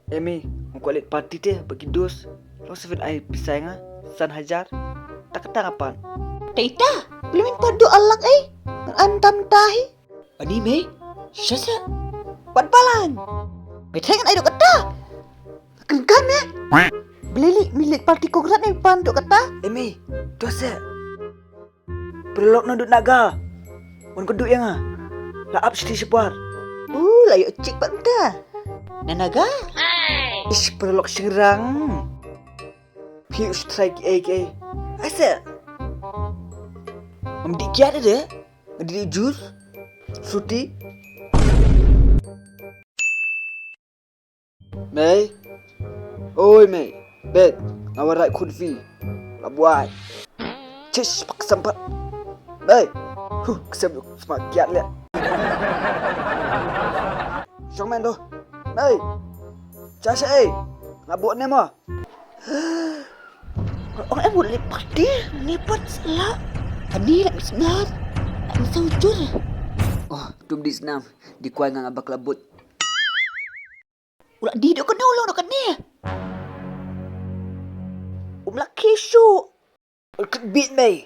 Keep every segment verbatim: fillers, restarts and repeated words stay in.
Emi, nga kwah leit party te bad ki dos. Long sha phin ai pisa ïa nga san hajar. Ta kata nga pan. Ta ita, balei men pat duh alak ei? Ngan ai mynta mynta hi. Ani mei, sha sha. Pat balang. Betheng ai duh kata. Kengkan eh. Balei lei, men leit party Congrats ne pan duh kata. Emi, to sha. Paralok na dud Naga. Wan ka dud ïa nga. La ap shiti shipar. Uh, la ïoh chik pat mynta. Na Naga? Ish, paralok shingrang. Phi u strai ki ei ki ei. Asa. Ngam dih kiad de. Ngam dih juice. Fruity. Mei. Oi mei. Bet. Nga wan rai khun phi. La buai. Chish, pak sempat. Mei. Huh, ksem sma kiat liat. Shong men tu. Mei. Cha sha ei. Nga buat ne mo. Ong em mut lip party, lip pat sela. Ani lak misnat. Ang saujur. Oh, tum di snam. Di kwai nga nga bak labut. Ulak di dok kena ulong dok kena. Um lak kisu. Ulak bit mei.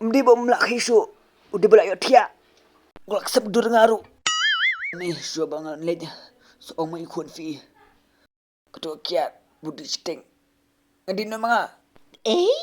Mdi ba um lak kisu. Udi ba lak ïoh thiah. Ulak sep dur ngaru. Ni shuwa ba ngan leit. So ong mei khun phi. Katu kiat budi sting. Ngadi no manga. Eh?